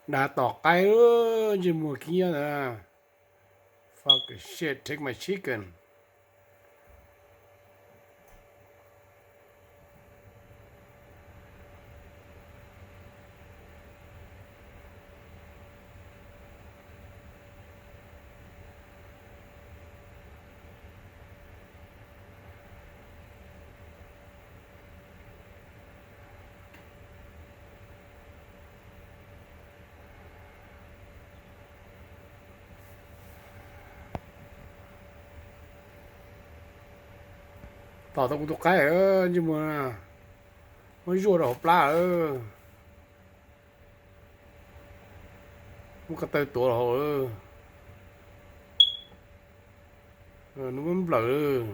Dav tom qaib, ntsej muag khib nyiab ntawd. Fuck shit, take my chicken. Tom tau kuv tus qaib, ntsej muag, muab zuaj rau hauv plab. Muab ko taw tuav hauv, nws muab nplawm lawm.